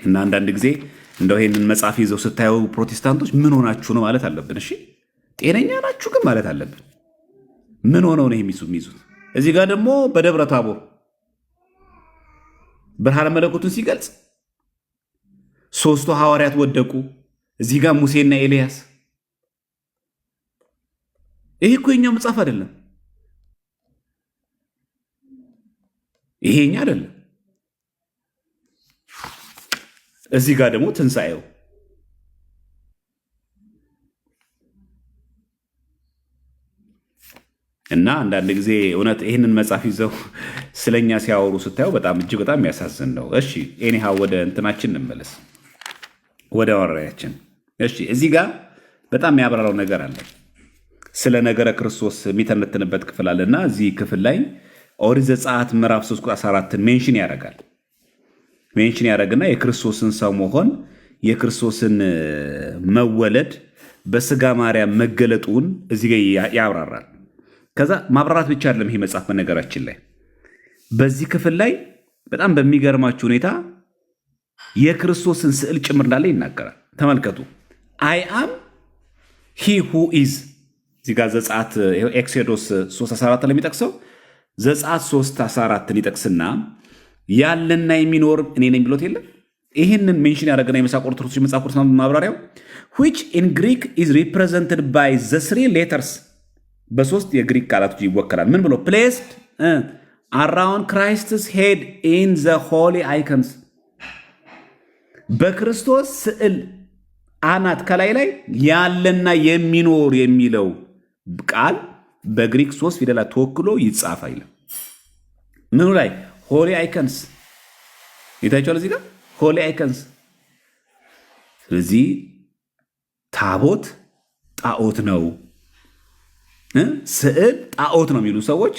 እና አንዳንድ ጊዜ እንደው ይሄንን መጽሐፍ ይዘው ስታዩ ፕሮቴስታንቶች ምን ሆናችሁ ነው ማለት አለብን። እሺ ጤነኛ ናችሁ ግን ማለት አለብን። ምን ሆነው ነው የሚይዙት? እዚህ ጋር ደግሞ በደብረ ታቦር ብርሃነ መለኮቱን ሲገልጽ ሶስቱ ሐዋርያት ወደቁ። እዚህ ጋር ሙሴና ኤልያስ። ይሄ እኮ የኛው መጽሐፍ አይደለም። ይሄ የኛ አይደለም። እዚህ ጋር ደግሞ ትንሣኤው እና አንዳንድ ጊዜ እውነት ይህንን መጽሐፍ ይዘው ስለኛ ሲያወሩ ስታየው በጣም እጅግ በጣም የሚያሳዝን ነው። እሺ anyhow ወደ እንትናችን እንመለስ፣ ወደ ወሬያችን። እሺ እዚህ ጋር በጣም የሚያብራራው ነገር አለ። ስለ ነገረ ክርስቶስ የሚተነትንበት ክፍል አለና እዚህ ክፍል ላይ ኦሪት ዘጸአት ምዕራፍ 3 ቁጥር 14ን mention ያደርጋል። Mention ያደርግና የክርስቶስን ሰው መሆን፣ የክርስቶስን መወለድ፣ በስጋ ማርያም መገለጡን እዚህ ጋር ያብራራል። ከዛ ማብራራት ብቻ አይደለም ይሄ መጽሐፍ። በነገራችን ላይ በዚህ ክፍል ላይ በጣም በሚገርማችሁ ሁኔታ የክርስቶስን ስዕል ጭምር እንዳለ ይናገራል። ተመልከቱ። "I am he who is"፣ እዚህ ጋር ዘጸአት Exodus 3:14 ላይ የሚጠቅሰው ዘጸአት 3:14ን ይጠቅስና ያለና የሚኖር እኔ ነኝ ብሎት የለም። ይህንን mention ያደረገና የምስራቅ ኦርቶዶክስ መጽሐፍ ቅዱስ ማብራሪያው "which in Greek is represented by the three letters"፣ በሶስት የግሪክ ቃላቶች ይወከላል። ምን ብሎ? "Placed around Christ's head in the holy icons"፣ በክርስቶስ ስዕል አናት ከላይ ላይ ያለና የሚኖር የሚለው ቃል በግሪክ ሶስት ፊደላት ተወክሎ ይጻፋል ይላል። ምኑ ላይ? Holy icons ይታያችኋል። እዚህ ጋር holy icons። ስለዚህ ታቦት ጣዖት ነው፣ ስዕል ጣዖት ነው የሚሉ ሰዎች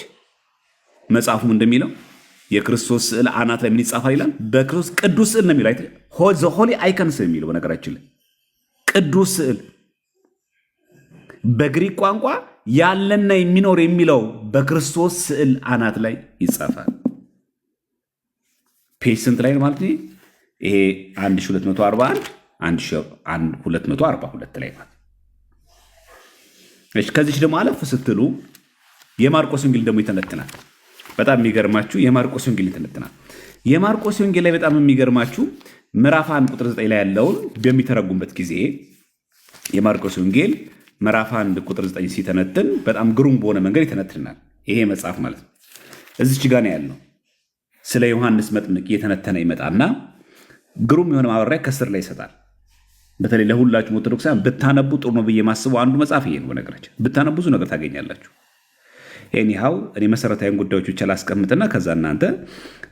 መጽሐፉም እንደሚለው የክርስቶስ ስዕል አናት ላይ ምን ይጻፋል ይላል? በክርስቶስ ቅዱስ ስዕል ነው የሚለው። Holy icons ነው የሚለው። በነገራችን ላይ ቅዱስ ስዕል በግሪክ ቋንቋ ያለና የሚኖር የሚለው በክርስቶስ ስዕል አናት ላይ ይጻፋል። Page ስንት ላይ ነው ማለት ነው? ይሄ 1241፣ 1242 ላይ ማለት። እሺ ከዚች ደግሞ አለፍ ስትሉ የማርቆስ ወንጌል ደግሞ ይተነትናል። በጣም የሚገርማችሁ የማርቆስ ወንጌል ይተነትናል። የማርቆስ ወንጌል ላይ በጣም የሚገርማችሁ ምዕራፍ 1 ቁጥር 9 ላይ ያለውን በሚተረጉምበት ጊዜ፣ የማርቆስ ወንጌል ምዕራፍ 1 ቁጥር 9 ሲተነትን በጣም ግሩም በሆነ መንገድ ይተነትናል። ይሄ መጽሐፍ ማለት ነው። እዚች ጋ ነው ያለው። ስለ ዮሐንስ መጥምቅ እየተነተነ ይመጣና ግሩም የሆነ ማብራሪያ ከስር ላይ ይሰጣል። በተለይ ለሁላችሁም ኦርቶዶክሳውያን ብታነቡ ጥሩ ነው ብዬ የማስበው አንዱ መጽሐፍ ይሄ ነው። በነገራችን ብታነቡ ብዙ ነገር ታገኛላችሁ። Anyhow እኔ መሰረታዊ ጉዳዮች ብቻ ላስቀምጥና ከዛ እናንተ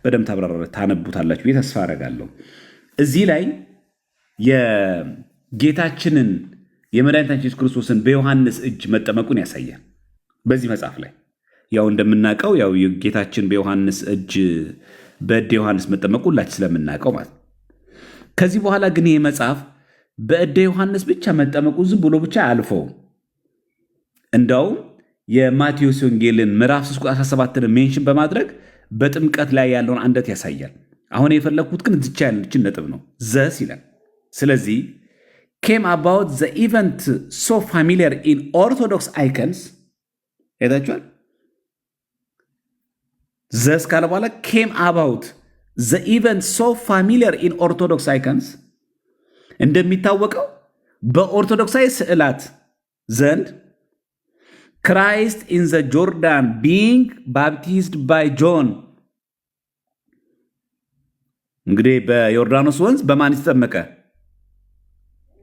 በደንብ ታብራራ ታነቡታላችሁ ብዬ ተስፋ አደርጋለሁ። እዚህ ላይ የጌታችንን የመድኃኒታችን ኢየሱስ ክርስቶስን በዮሐንስ እጅ መጠመቁን ያሳያል። በዚህ መጽሐፍ ላይ ያው እንደምናውቀው ያው ጌታችን በዮሐንስ እጅ፣ በእደ ዮሐንስ መጠመቁ ሁላችን ስለምናውቀው ማለት ነው። ከዚህ በኋላ ግን ይህ መጽሐፍ በእደ ዮሐንስ ብቻ መጠመቁ ዝም ብሎ ብቻ አያልፈውም። እንዳውም የማቴዎስ ወንጌልን ምዕራፍ 3 ቁጥር 17ን mention በማድረግ በጥምቀት ላይ ያለውን አንደት ያሳያል። አሁን የፈለግኩት ግን እዚቻ ያለችን ነጥብ ነው። Thus ይላል። ስለዚህ "came about the event so familiar in Orthodox icons"፣ አይታችኋል። Thus ካለ በኋላ "came about the event so familiar in Orthodox icons"፣ እንደሚታወቀው በኦርቶዶክሳዊ ስዕላት ዘንድ "Christ in the Jordan being baptized by John"፣ እንግዲህ በዮርዳኖስ ወንዝ በማን ተጠመቀ?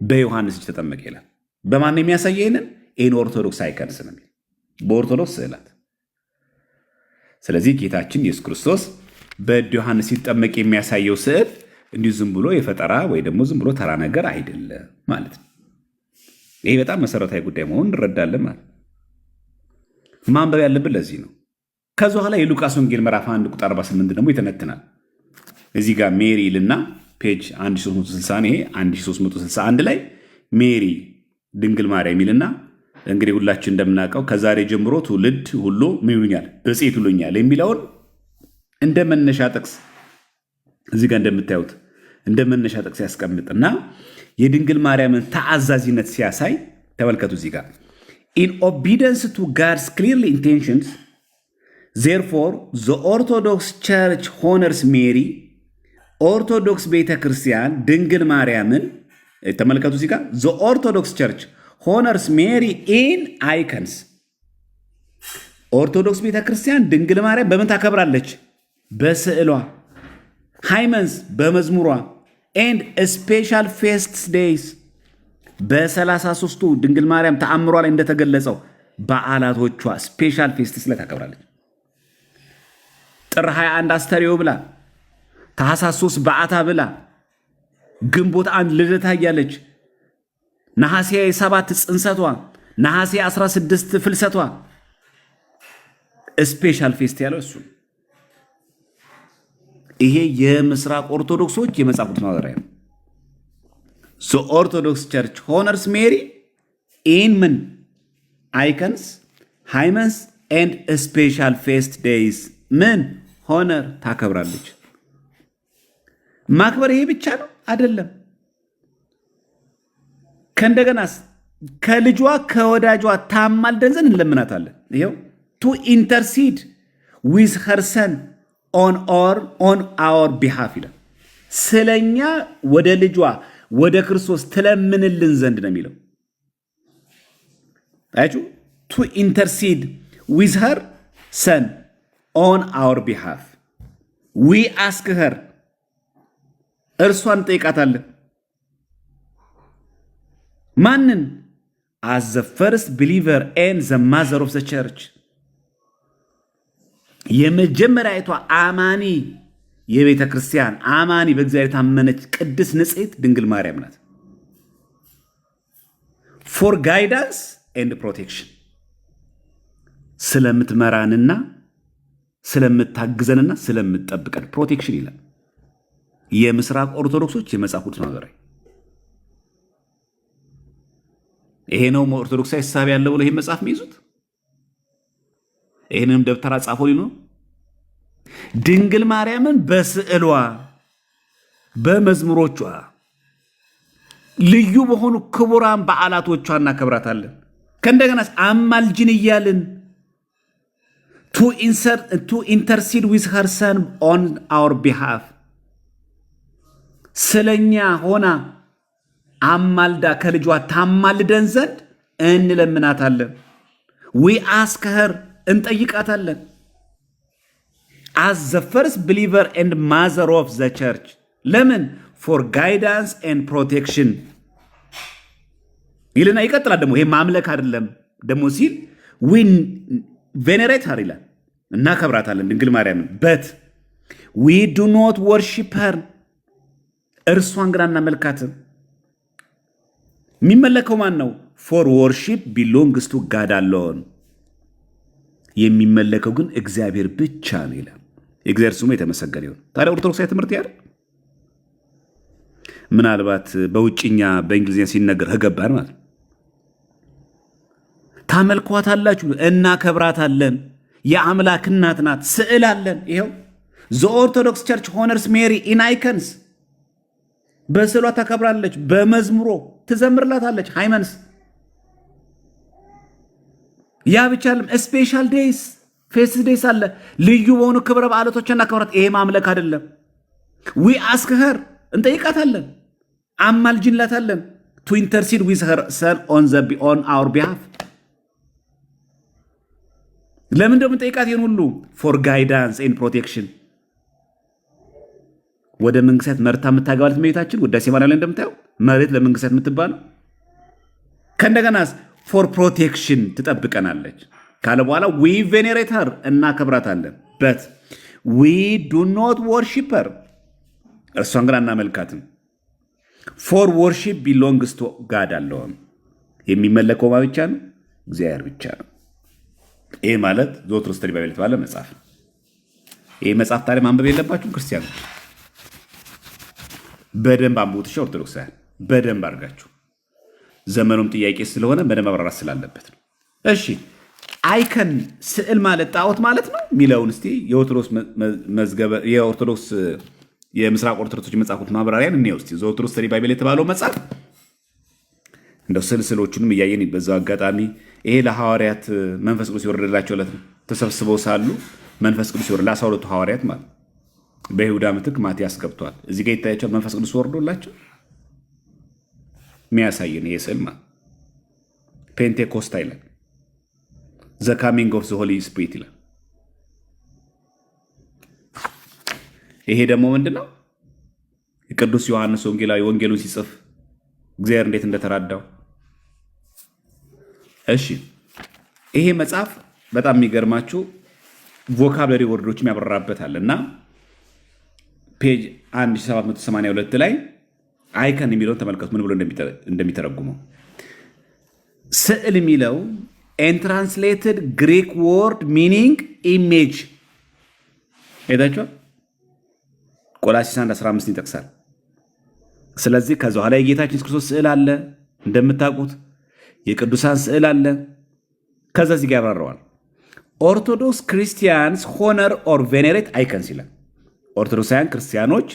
በዮሐንስ እጅ ተጠመቀ ይላል። በማን ነው የሚያሳየው? ይህንን in Orthodox icons ነው የሚል፣ በኦርቶዶክስ ስዕላት። ስለዚህ ጌታችን ኢየሱስ ክርስቶስ በእድ ዮሐንስ ሲጠመቅ የሚያሳየው ስዕል እንዲሁ ዝም ብሎ የፈጠራ ወይ ደግሞ ዝም ብሎ ተራ ነገር አይደለም ማለት ነው። ይሄ በጣም መሰረታዊ ጉዳይ መሆኑን እንረዳለን ማለት ነው። ማንበብ ያለብን ለዚህ ነው። ከዚ በኋላ የሉቃስ ወንጌል ምዕራፍ 1 ቁጥር 48 ደግሞ ይተነትናል። እዚህ ጋር Mary ይልና page 1360፣ ይሄ 1361 ላይ Mary ድንግል ማርያም ይልና እንግዲህ ሁላችን እንደምናውቀው ከዛሬ ጀምሮ ትውልድ ሁሉ ምን ይሉኛል? ብፅዕት ይሉኛል የሚለውን እንደ መነሻ ጥቅስ እዚህ ጋር እንደምታዩት እንደ መነሻ ጥቅስ ያስቀምጥና የድንግል ማርያምን ተአዛዚነት ሲያሳይ ተመልከቱ እዚህ ጋር። "In obedience to God's clearly intentions, therefore, the Orthodox Church honors Mary." ኦርቶዶክስ ቤተ ክርስቲያን ድንግል ማርያምን፣ ተመልከቱ እዚህ ጋር፣ the Orthodox Church honors Mary in icons። ኦርቶዶክስ ቤተ ክርስቲያን ድንግል ማርያም በምን ታከብራለች? በስዕሏ፣ hymns በመዝሙሯ፣ and special feasts days፣ በ33ቱ ድንግል ማርያም ተአምሯ ላይ እንደተገለጸው በዓላቶቿ special feasts ላይ ታከብራለች። ጥር 21 አስተርእዮ ብላ፣ ታኅሳስ 3 በዓታ ብላ፣ ግንቦት 1 ልደታ እያለች፣ ነሐሴ 7 ጽንሰቷ፣ ነሐሴ 16 ፍልሰቷ፣ special feast ያለው እሱ። ይሄ የምስራቅ ኦርቶዶክሶች የመጽሐፍ ቅዱስ ማብራሪያ ነው። Orthodox Church honors Mary in ምን? Icons, hymns and special feast days። ምን honor ታከብራለች። ማክበር ይሄ ብቻ ነው? አይደለም። ከእንደገናስ ከልጇ ከወዳጇ ታማልደን ዘንድ እንለምናታለን። ይኸው to intercede with her Son on our behalf ይላል። ስለኛ ወደ ልጇ ወደ ክርስቶስ ትለምንልን ዘንድ ነው የሚለው። አያችሁ፣ to intercede with her Son on our behalf, we ask her፣ እርሷን እንጠይቃታለን። ማንን? As the first believer and the mother of the church፣ የመጀመሪያይቷ አማኒ የቤተ ክርስቲያን አማኒ፣ በእግዚአብሔር የታመነች ቅድስት ንጽሕት ድንግል ማርያም ናት። For guidance and protection፣ ስለምትመራንና ስለምታግዘንና ስለምትጠብቀን protection ይላል። የምስራቅ ኦርቶዶክሶች የመጽሐፍ ቅዱስ ማብራሪያ ይሄ ነው። ኦርቶዶክሳዊ እሳቤ ያለው ብሎ ይሄን መጽሐፍ የሚይዙት፣ ይህንንም ደብተራ ጻፎ ሊሉ ነው። ድንግል ማርያምን በስዕሏ፣ በመዝሙሮቿ፣ ልዩ በሆኑ ክቡራን በዓላቶቿ እናከብራታለን። ከእንደገና አማልጅን እያልን to intercede with her Son on our behalf፣ ስለኛ ሆና አማልዳ ከልጇ ታማልደን ዘንድ እንለምናታለን። We ask her፣ እንጠይቃታለን። As the first believer and mother of the church፣ ለምን? For guidance and protection ይልና ይቀጥላል። ደግሞ ይሄ ማምለክ አይደለም ደግሞ ሲል we venerate her ይላል። እናከብራታለን ድንግል ማርያምን፣ but we do not worship her፣ እርሷን ግን አናመልካትም። የሚመለከው ማን ነው? For worship belongs to God alone፣ የሚመለከው ግን እግዚአብሔር ብቻ ነው ይላል። የእግዚአብሔር ስሙ የተመሰገነ ይሁን። ታዲያ ኦርቶዶክሳዊ ትምህርት ያለ ምናልባት በውጭኛ በእንግሊዝኛ ሲነገር ከገባን ማለት ነው። ታመልኳታላችሁ፣ እናከብራታለን። የአምላክ እናት ናት። ስዕል አለን። ይኸው the Orthodox Church honors Mary in icons፣ በስዕሏ ታከብራለች፣ በመዝሙሯ ትዘምርላታለች። Hymns፣ ያ ብቻ አይደለም። Special days, feast days አለ። ልዩ በሆኑ ክብረ በዓላቶች እናከብራት። ይሄ ማምለክ አይደለም። We ask her፣ እንጠይቃታለን፣ አማልጅን እንላታለን። To intercede with her Son on our behalf። ለምን እንደምንጠይቃት ይህን ሁሉ? For guidance and protection፣ ወደ መንግስት መርታ የምታገባለት እመቤታችን ውዳሴ ማርያም ላይ እንደምታየው መሬት ለመንግስት የምትባለው። ከእንደገናስ for protection ትጠብቀናለች ካለ በኋላ we venerate her፣ እናከብራታለን፣ but we do not worship her፣ እርሷን ግን አናመልካትም። For worship belongs to God alone፣ የሚመለከው ማ ብቻ ነው? እግዚአብሔር ብቻ ነው። ይህ ማለት The True Study Bible የተባለ መጽሐፍ ነው። ይህ መጽሐፍ ታዲያ ማንበብ የለባችሁም ክርስቲያኖች? በደንብ አንብቡት። እሺ ኦርቶዶክሳውያን በደንብ አድርጋችሁ፣ ዘመኑም ጥያቄ ስለሆነ በደንብ ማብራራት ስላለበት ነው። እሺ icon ስዕል ማለት ጣዖት ማለት ነው የሚለውን እስቲ የኦርቶዶክስ መዝገበ የኦርቶዶክስ የምስራቅ ኦርቶዶክሶች መጽሐፍ ቅዱስ ማብራሪያን እንየው እስቲ። The Orthodox Study Bible የተባለው መጽሐፍ እንደው ስዕሎቹንም እያየን በዛው አጋጣሚ፣ ይሄ ለሐዋርያት መንፈስ ቅዱስ የወረደላቸው ዕለት ነው። ተሰብስበው ሳሉ መንፈስ ቅዱስ ይወርድ ለ12ቱ ሐዋርያት ማለት፣ በይሁዳ ምትክ ማቲያስ ገብቷል። እዚህ ጋር ይታያቸዋል። መንፈስ ቅዱስ ወርዶላቸው የሚያሳየን ይሄ ስዕል ማለት ፔንቴኮስታ ይላል። The coming of the Holy Spirit ይላል። ይሄ ደግሞ ምንድን ነው? ቅዱስ ዮሐንስ ወንጌላዊ ወንጌሉን ሲጽፍ እግዚአብሔር እንዴት እንደተራዳው። እሺ፣ ይሄ መጽሐፍ በጣም የሚገርማችሁ vocabulary word ኦችም ያብራራበታል እና page 1782 ላይ icon የሚለውን ተመልከቱ፣ ምን ብሎ እንደሚተረጉመው። ስዕል የሚለው a translated Greek word meaning image አይታችኋል። ቆላሲስ 1 15 ይጠቅሳል። ስለዚህ ከዚ ኋላ የጌታችን ኢየሱስ ክርስቶስ ስዕል አለ፣ እንደምታውቁት የቅዱሳን ስዕል አለ። ከዛ እዚህ ጋር ያብራረዋል። Orthodox Christians honor or venerate icons ይላል። ኦርቶዶክሳውያን ክርስቲያኖች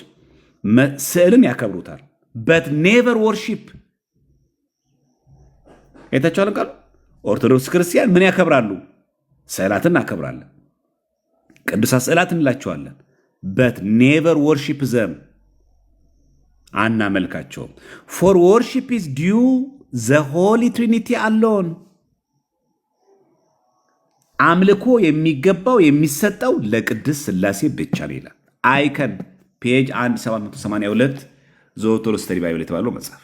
ስዕልን ያከብሩታል፣ but never worship። አይታችኋል ቃሉ። ኦርቶዶክስ ክርስቲያን ምን ያከብራሉ? ስዕላትን እናከብራለን፣ ቅዱሳት ስዕላት እንላቸዋለን። But never worship them፣ አናመልካቸውም። For worship is due the Holy Trinity alone። አምልኮ የሚገባው የሚሰጠው ለቅድስት ሥላሴ ብቻ ነው ይላል። Icon page 1782 The Orthodox Study Bible የተባለው መጽሐፍ።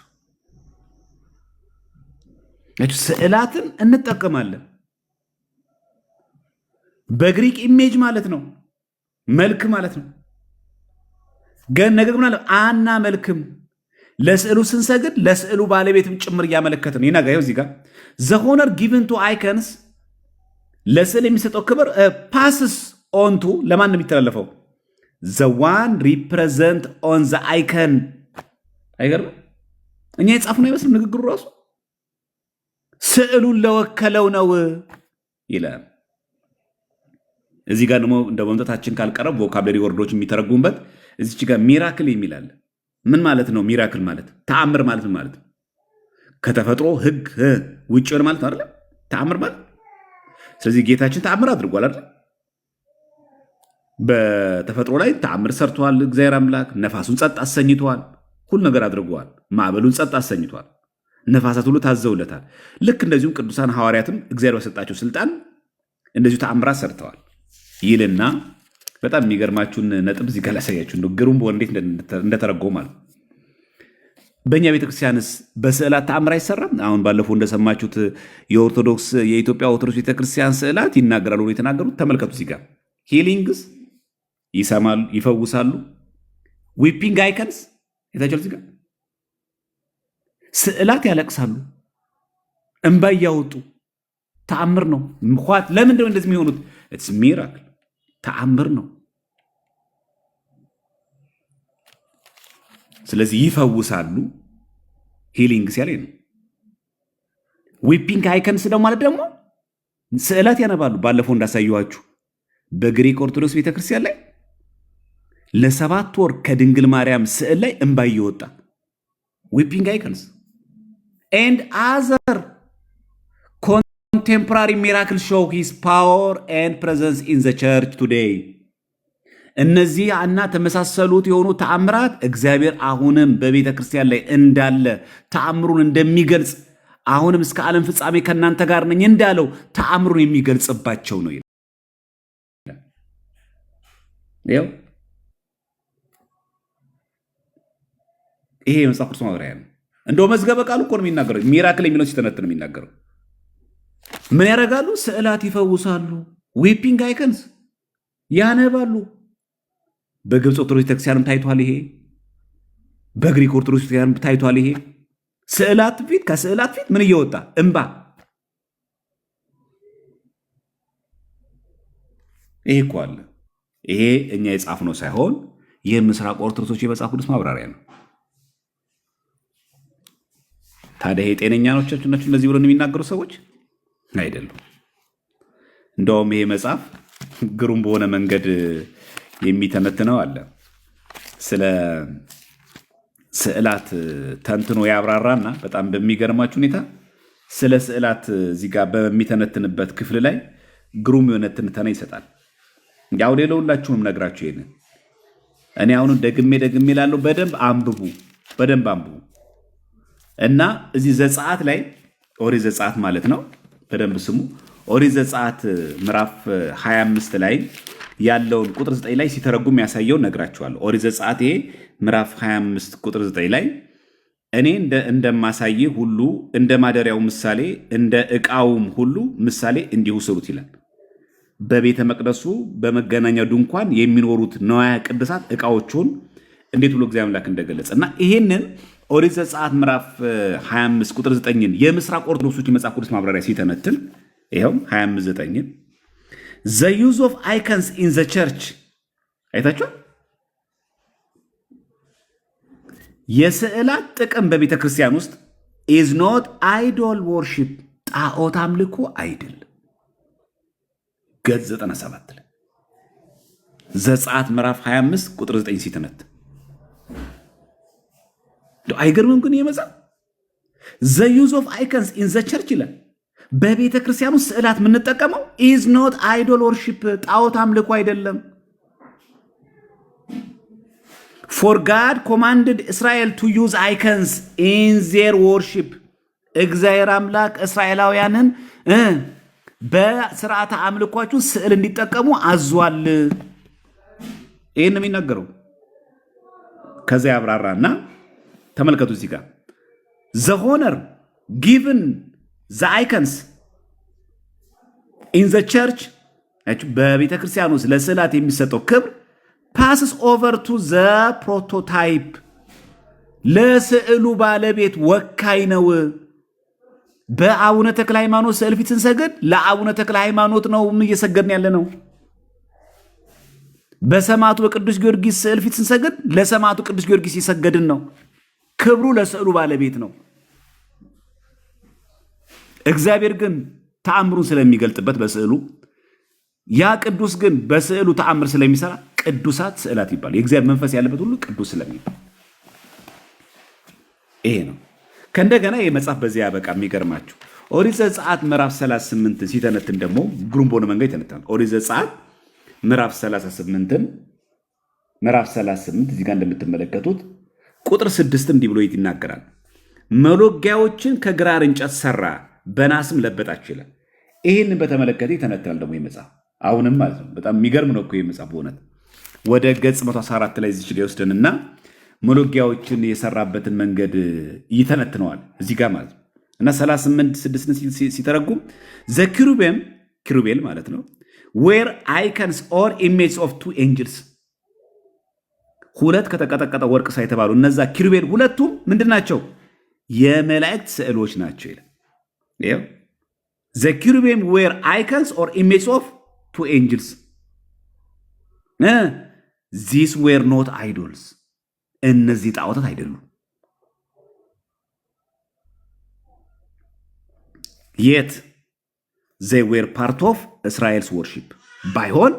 ስዕላትን እንጠቀማለን። በግሪክ image ማለት ነው፣ መልክ ማለት ነው። ግን ነገር ግን አናመልክም። ለስዕሉ ስንሰግድ ለስዕሉ ባለቤትም ጭምር እያመለከተ ነው። ይናጋ ይኸው እዚህ ጋር the honor given to icons፣ ለስዕል የሚሰጠው ክብር passes on to፣ ለማን ነው የሚተላለፈው? The one represent on the icon። አይገርምም? እኛ የጻፍነው አይመስልም ንግግሩ ራሱ፣ ስዕሉን ለወከለው ነው ይላል። እዚህ ጋር ደግሞ እንደ መምጣታችን ካልቀረ vocabulary word ኦች የሚተረጉሙበት እዚች ጋር miracle የሚል አለ። ምን ማለት ነው? Miracle ማለት ተአምር ማለት ምን ማለት ነው? ከተፈጥሮ ሕግ ውጭ የሆነ ማለት ነው አይደለም? ተአምር ማለት። ስለዚህ ጌታችን ተአምር አድርጓል አይደል? በተፈጥሮ ላይ ተአምር ሰርቷል። እግዚአብሔር አምላክ ነፋሱን ጸጥ አሰኝቷል። ሁሉ ነገር አድርገዋል። ማዕበሉን ጸጥ አሰኝቷል። ነፋሳት ሁሉ ታዘውለታል። ልክ እንደዚሁም ቅዱሳን ሐዋርያትም እግዚአብሔር በሰጣቸው ስልጣን እንደዚሁ ተአምራት ሰርተዋል ይልና በጣም የሚገርማችሁን ነጥብ እዚህ ጋር ላሳያችሁ። እንደው ግሩም በሆነ እንዴት እንደተረጎመ ማለት። በእኛ ቤተክርስቲያንስ በስዕላት ተአምር አይሰራም? አሁን ባለፈው እንደሰማችሁት የኦርቶዶክስ የኢትዮጵያ ኦርቶዶክስ ቤተክርስቲያን ስዕላት ይናገራሉ ብሎ የተናገሩት ተመልከቱ። እዚህ ጋር healings ይሰማሉ፣ ይፈውሳሉ። Weeping icons የታቸው እዚህ ጋር ስዕላት ያለቅሳሉ፣ እንባ እያወጡ፣ ተአምር ነው። ለምንድን ነው እንደዚህ የሚሆኑት? It's miracle፣ ተአምር ነው። ስለዚህ ይፈውሳሉ። Healing ሲያለ ነው። Weeping icons ደግሞ ማለት ደግሞ ስዕላት ያነባሉ። ባለፈው እንዳሳየኋችሁ በግሪክ ኦርቶዶክስ ቤተክርስቲያን ላይ ለ7 ወር ከድንግል ማርያም ስዕል ላይ እንባ እየወጣ፣ weeping icons and other contemporary miracle show his power and presence in the church today። እነዚህ እና ተመሳሰሉት የሆኑ ተአምራት እግዚአብሔር አሁንም በቤተ ክርስቲያን ላይ እንዳለ፣ ተአምሩን እንደሚገልጽ፣ አሁንም እስከ ዓለም ፍጻሜ ከእናንተ ጋር ነኝ እንዳለው ተአምሩን የሚገልጽባቸው ነው ይላል። ይኸው ይሄ የመጽሐፍ ቅዱስ ማብራሪያ ነው። እንደው መዝገበ ቃሉ እኮ ነው የሚናገረው። Miracle የሚለው ሲተነትን ነው የሚናገረው። ምን ያደርጋሉ? ስዕላት ይፈውሳሉ። Weeping icons ያነባሉ። በግብፅ ኦርቶዶክስ ቤተክርስቲያንም ታይቷል ይሄ። በግሪክ ኦርቶዶክስ ቤተክርስቲያንም ታይቷል ይሄ። ስዕላት ፊት ከስዕላት ፊት ምን እየወጣ? እንባ። ይሄ እኮ አለ። ይሄ እኛ የጻፍነው ሳይሆን የምስራቅ ኦርቶዶክሶች የመጽሐፍ ቅዱስ ማብራሪያ ነው። ታዲያ ይሄ ጤነኛ ናቸው እንደዚህ ብሎ የሚናገሩ ሰዎች? አይደሉም። እንደውም ይሄ መጽሐፍ ግሩም በሆነ መንገድ የሚተነትነው አለ። ስለ ስዕላት ተንትኖ ያብራራና በጣም በሚገርማችሁ ሁኔታ ስለ ስዕላት እዚህ ጋር በሚተነትንበት ክፍል ላይ ግሩም የሆነ ትንተና ይሰጣል። ያው ሌላ ሁላችሁንም ነግራችሁ ይሄንን እኔ አሁንም ደግሜ ደግሜ እላለሁ፣ በደንብ አንብቡ፣ በደንብ አንብቡ። እና እዚህ ዘጸአት ላይ፣ ኦሪት ዘጸአት ማለት ነው። በደንብ ስሙ። ኦሪት ዘጸአት ምዕራፍ 25 ላይ ያለውን ቁጥር 9 ላይ ሲተረጉም ያሳየውን ነግራችኋለሁ። ኦሪት ዘጸአት ይሄ ምዕራፍ 25 ቁጥር 9 ላይ እኔ እንደማሳይህ ሁሉ እንደ ማደሪያው ምሳሌ እንደ ዕቃውም ሁሉ ምሳሌ እንዲሁ ስሩት ይላል። በቤተ መቅደሱ በመገናኛው ድንኳን የሚኖሩት ነዋያ ቅድሳት ዕቃዎቹን እንዴት ብሎ እግዚአብሔር አምላክ እንደገለጸ እና ይሄንን ኦሪት ዘጸአት ምዕራፍ 25 ቁጥር 9ን የምስራቅ ኦርቶዶክሶች የመጽሐፍ ቅዱስ ማብራሪያ ሲተነትን ይኸው 25 9ን the use of icons in the church አይታችኋል። የስዕላት ጥቅም በቤተ ክርስቲያን ውስጥ is not idol worship፣ ጣዖት አምልኮ አይደለም። ገጽ 97 ላይ ዘጸአት ምዕራፍ 25 ቁጥር 9 ሲተነት አይገርምም? ግን የመጽሐፍ the use of icons in the church ይላል። በቤተ ክርስቲያን ውስጥ ስዕላት የምንጠቀመው is not idol worship፣ ጣዖት አምልኮ አይደለም። For God commanded Israel to use icons in their worship። እግዚአብሔር አምላክ እስራኤላውያንን በስርዓተ አምልኳችሁ ስዕል እንዲጠቀሙ አዟል። ይህን ነው የሚናገረው። ከዚያ ያብራራና ተመልከቱ እዚህ ጋር the honor given the icons in the church፣ በቤተ ክርስቲያን ውስጥ ለስዕላት የሚሰጠው ክብር passes over to the prototype፣ ለስዕሉ ባለቤት ወካይ ነው። በአቡነ ተክለ ሃይማኖት ስዕል ፊት ስንሰግድ ለአቡነ ተክለ ሃይማኖት ነው እየሰገድን ያለ ነው። በሰማዕቱ በቅዱስ ጊዮርጊስ ስዕል ፊት ስንሰግድ ለሰማዕቱ ቅዱስ ጊዮርጊስ እየሰገድን ነው። ክብሩ ለስዕሉ ባለቤት ነው። እግዚአብሔር ግን ተአምሩን ስለሚገልጥበት በስዕሉ፣ ያ ቅዱስ ግን በስዕሉ ተአምር ስለሚሰራ ቅዱሳት ስዕላት ይባላል። የእግዚአብሔር መንፈስ ያለበት ሁሉ ቅዱስ ስለሚባል ይሄ ነው። ከእንደገና ይህ መጽሐፍ በዚያ ያበቃ። የሚገርማችሁ ኦሪት ዘጸአት ምዕራፍ 38 ሲተነትን ደግሞ ግሩም በሆነ መንገድ ይተነትናል። ኦሪት ዘጸአት ምዕራፍ 38ን፣ ምዕራፍ 38 እዚህ ጋር እንደምትመለከቱት ቁጥር 6 እንዲህ ብሎ ይናገራል። መሎጊያዎችን ከግራር እንጨት ሰራ፣ በናስም ለበጣቸው ይላል። ይህንን በተመለከተ ይተነትናል ደግሞ ይህ መጽሐፍ አሁንም ማለት ነው። በጣም የሚገርም ነው እኮ ይህ መጽሐፍ በእውነት። ወደ ገጽ 114 ላይ እዚች ላይ ይወስደንና መሎጊያዎችን የሰራበትን መንገድ ይተነትነዋል እዚህ ጋር ማለት ነው። እና 38 6 ሲተረጉም the cherubim፣ ኪሩቤል ማለት ነው፣ were icons or image of two angels፣ ሁለት ከተቀጠቀጠ ወርቅ ሳ የተባሉ እነዛ ኪሩቤል ሁለቱም ምንድን ናቸው? የመላእክት ስዕሎች ናቸው ይላል። The cherubim were icons or image of two angels, these were not idols፣ እነዚህ ጣዖታት አይደሉም። Yet they were part of Israel's worship፣ ባይሆን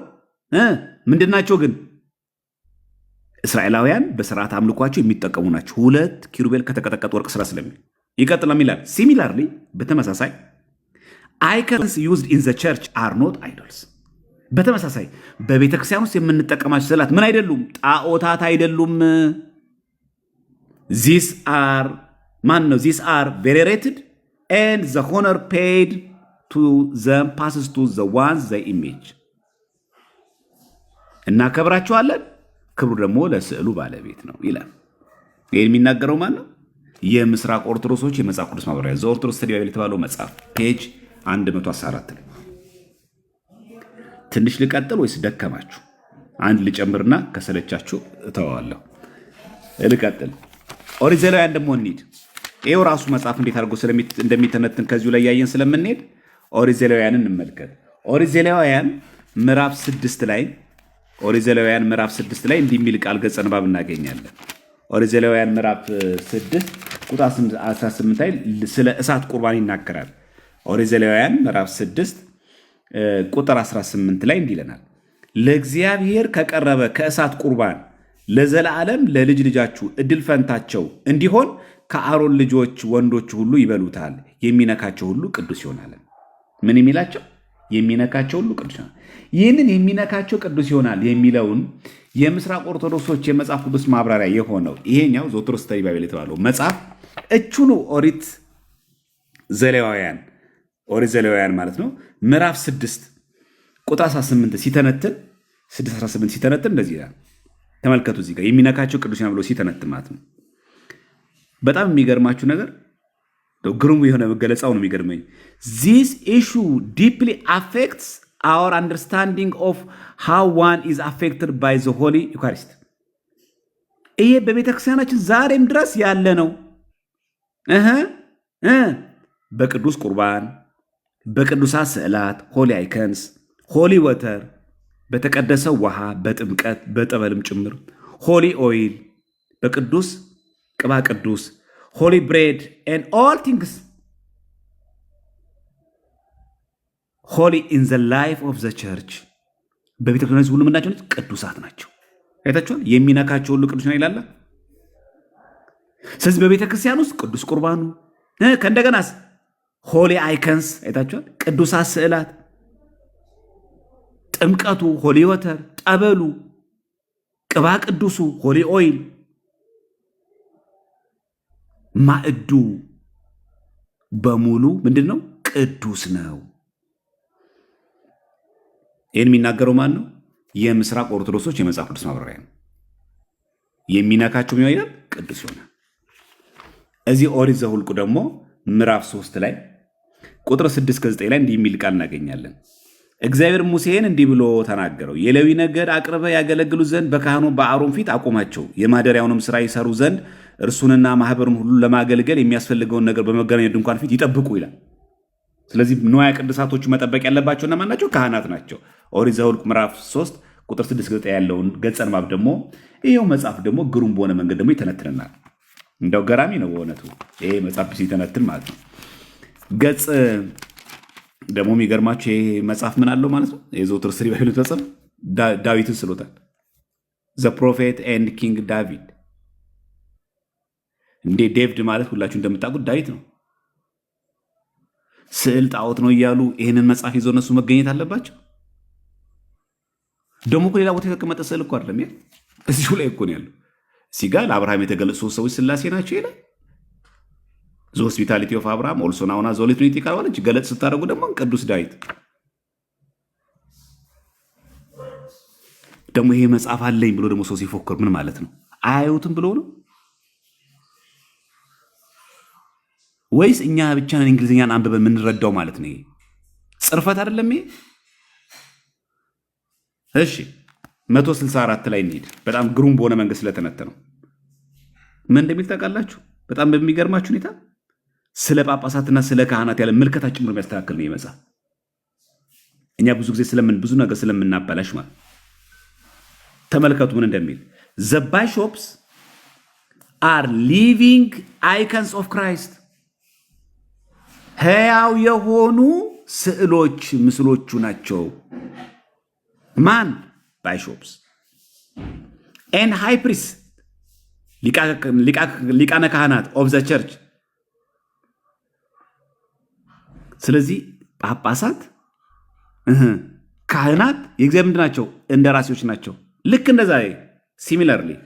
ምንድን ናቸው ግን? እስራኤላውያን በስርዓት አምልኳቸው የሚጠቀሙ ናቸው። ሁለት ኪሩቤል ከተቀጠቀጠ ወርቅ ስራ ስለሚል ይቀጥላል ይላል። Similarly፣ በተመሳሳይ icons used in the church are not idols። በተመሳሳይ በቤተ ክርስቲያን ውስጥ የምንጠቀማቸው ስዕላት ምን አይደሉም? ጣዖታት አይደሉም። These are ማን ነው? These are venerated and the honor paid to them passes to the ones they image። እናከብራቸዋለን፣ ክብሩ ደግሞ ለስዕሉ ባለቤት ነው ይላል። ይህን የሚናገረው ማን ነው? የምስራቅ ኦርቶዶክሶች የመጽሐፍ ቅዱስ ማብራሪያ The Orthodox Study Bible የተባለው መጽሐፍ page 114 ላይ። ትንሽ ልቀጥል ወይስ ደከማችሁ? አንድ ልጨምርና ከሰለቻችሁ እተዋለሁ። ልቀጥል። ኦሪት ዘሌዋውያን ደግሞ እንሂድ። ይኸው ራሱ መጽሐፍ እንዴት አድርጎ እንደሚተነትን ከዚሁ ላይ ያየን ስለምንሄድ ኦሪት ዘሌዋውያንን እንመልከት። ኦሪት ዘሌዋውያን ምዕራፍ 6 ላይ፣ ኦሪት ዘሌዋውያን ምዕራፍ 6 ላይ እንዲህ የሚል ቃል ገጸ ንባብ እናገኛለን። ኦሪት ዘሌዋውያን ምዕራፍ 6 ቁጥር 18 ላይ ስለ እሳት ቁርባን ይናገራል። ኦሪት ዘሌዋውያን ምዕራፍ 6 ቁጥር 18 ላይ እንዲህ ይለናል። ለእግዚአብሔር ከቀረበ ከእሳት ቁርባን ለዘላለም ለልጅ ልጃችሁ እድል ፈንታቸው እንዲሆን ከአሮን ልጆች ወንዶች ሁሉ ይበሉታል። የሚነካቸው ሁሉ ቅዱስ ይሆናል። ምን የሚላቸው? የሚነካቸው ሁሉ ቅዱስ ይሆናል። ይህንን የሚነካቸው ቅዱስ ይሆናል የሚለውን የምስራቅ ኦርቶዶክሶች የመጽሐፍ ቅዱስ ማብራሪያ የሆነው ይሄኛው ዘወትር Study Bible የተባለው መጽሐፍ እቹኑ ኦሪት ዘሌዋውያን ማለት ነው፣ ምዕራፍ 6 ቁጥር 18 ሲተነትን፣ 6:18 ሲተነትን እንደዚህ ይላል። ተመልከቱ፣ እዚህ ጋር የሚነካቸው ቅዱስ ይሆናል ብሎ ሲተነትን ማለት ነው። በጣም የሚገርማችሁ ነገር፣ ግሩም የሆነ መገለጫው ነው የሚገርመኝ። "This issue deeply affects our understanding of how one is affected by the Holy Eucharist።" ይሄ በቤተ ክርስቲያናችን ዛሬም ድረስ ያለ ነው። በቅዱስ ቁርባን፣ በቅዱሳት ስዕላት፣ holy icons፣ holy water፣ በተቀደሰው ውሃ፣ በጥምቀት በጠበልም ጭምር፣ holy oil፣ በቅዱስ ቅባ ቅዱስ፣ holy bread and all things holy in the life of the church። በቤተ ክርስቲያን ሁሉ ምናቸው? ቅዱሳት ናቸው። አይታችኋል። የሚነካቸው ሁሉ ቅዱስ ነው ይላል። ስለዚህ በቤተ ክርስቲያን ውስጥ ቅዱስ ቁርባኑ፣ ከእንደገናስ holy icons፣ አይታችኋል። ቅዱሳት ስዕላት፣ ጥምቀቱ፣ holy water፣ ጠበሉ፣ ቅባ ቅዱሱ፣ holy oil፣ ማዕዱ በሙሉ ምንድን ነው? ቅዱስ ነው። ይህን የሚናገረው ማን ነው? የምስራቅ ኦርቶዶክሶች የመጽሐፍ ቅዱስ ማብራሪያ ነው። የሚነካቸው ምን ይላል? ቅዱስ ይሆናል። እዚህ ኦሪት ዘኍልቍ ደግሞ ምዕራፍ 3 ላይ ቁጥር 6 ከ9 ላይ እንዲህ የሚል ቃል እናገኛለን። እግዚአብሔር ሙሴን እንዲህ ብሎ ተናገረው። የሌዊ ነገድ አቅርበህ ያገለግሉ ዘንድ በካህኑ በአሮን ፊት አቁማቸው። የማደሪያውንም ሥራ ይሰሩ ዘንድ እርሱንና ማህበሩን ሁሉ ለማገልገል የሚያስፈልገውን ነገር በመገናኛ ድንኳን ፊት ይጠብቁ ይላል። ስለዚህ ንዋየ ቅድሳቶቹ መጠበቅ ያለባቸው እነማን ናቸው? ካህናት ናቸው። ኦሪት ዘኍልቍ ምዕራፍ 3 ቁጥር 6 9 ያለውን ገጸ ንባብ ደግሞ ይኸው መጽሐፍ ደግሞ ግሩም በሆነ መንገድ ደግሞ ይተነትንናል። እንደው ገራሚ ነው በእውነቱ ይሄ መጽሐፍ ሲተነትን ማለት ነው። ገጽ ደግሞ የሚገርማችሁ ይሄ መጽሐፍ ምን አለው ማለት ነው? የዘወትር Study Bible መጽሐፍ ዳዊትን ስሎታል። The prophet and King David። እንዴ፣ David ማለት ሁላችሁ እንደምታውቁት ዳዊት ነው። ስዕል ጣዖት ነው እያሉ ይህንን መጽሐፍ ይዘው እነሱ መገኘት አለባቸው። ደግሞ እኮ ሌላ ቦታ የተቀመጠ ስዕል እኮ አይደለም፣ እዚሁ ላይ እኮ ነው ያለው። እዚህ ጋር ለአብርሃም የተገለጹ ሶስት ሰዎች ስላሴ ናቸው ይላል። The hospitality of Abraham, also known as Holy Trinity ካልሆነች ገለጽ ስታደርጉ ደግሞ ቅዱስ ዳዊት። ደግሞ ይሄ መጽሐፍ አለኝ ብሎ ደግሞ ሰው ሲፎክር ምን ማለት ነው? አያዩትም ብሎ ነው ወይስ እኛ ብቻ ነን እንግሊዝኛን አንብበን የምንረዳው ማለት ነው? ይሄ ጽርፈት አይደለም ይሄ? እሺ፣ 164 ላይ እንሂድ። በጣም ግሩም በሆነ መንገድ ስለተነተነው ምን እንደሚል ታውቃላችሁ? በጣም በሚገርማችሁ ሁኔታ ስለ ጳጳሳትና ስለ ካህናት ያለ ምልከታ ጭምር የሚያስተካክል ነው የመጽሐፍ። እኛ ብዙ ጊዜ ስለምን ብዙ ነገር ስለምናበላሽ ማለት። ተመልከቱ ምን እንደሚል፦ "The bishops are living icons of Christ።" ሕያው የሆኑ ስዕሎች፣ ምስሎቹ ናቸው። ማን? Bishops and high priest፣ ሊቃነ ካህናት of the church። ስለዚህ ጳጳሳት፣ ካህናት የእግዚአብሔር ምንድን ናቸው? እንደራሴዎች ናቸው። ልክ እንደዛ similarly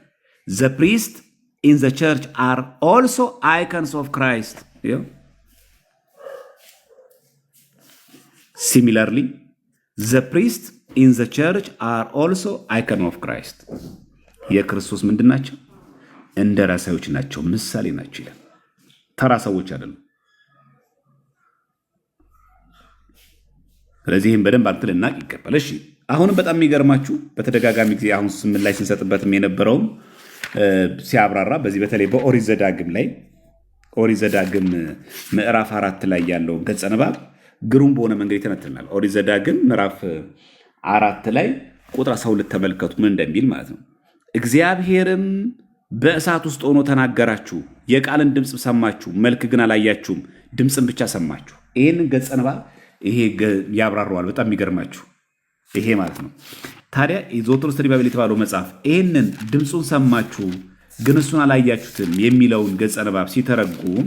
the priest in the church are also icons of Christ። Similarly the priest in the church are also icon of Christ። የክርስቶስ ምንድን ናቸው? እንደራሴዎች ናቸው፣ ምሳሌ ናቸው ይላል። ተራ ሰዎች አይደሉም። ስለዚህ ይህም በደንብ አርግተን ልናቅ ይገባል። እሺ፣ አሁንም በጣም የሚገርማችሁ በተደጋጋሚ ጊዜ አሁን ስምን ላይ ስንሰጥበትም የነበረውም ሲያብራራ በዚህ በተለይ በኦሪት ዘዳግም ላይ፣ ኦሪት ዘዳግም ምዕራፍ 4 ላይ ያለውን ገጸ ንባብ ግሩም በሆነ መንገድ ይተነትልናል። ኦሪት ዘዳግም ምዕራፍ 4 ላይ ቁጥር 12 ተመልከቱ ምን እንደሚል ማለት ነው። እግዚአብሔርም በእሳት ውስጥ ሆኖ ተናገራችሁ፣ የቃልን ድምፅ ሰማችሁ፣ መልክ ግን አላያችሁም፣ ድምፅን ብቻ ሰማችሁ። ይህንን ገጸ ንባብ ይሄ ያብራረዋል። በጣም የሚገርማችሁ ይሄ ማለት ነው። ታዲያ The Orthodox Study Bible የተባለው መጽሐፍ ይህንን ድምፁን ሰማችሁ ግን እሱን አላያችሁትም የሚለውን ገጸ ንባብ ሲተረጉም፣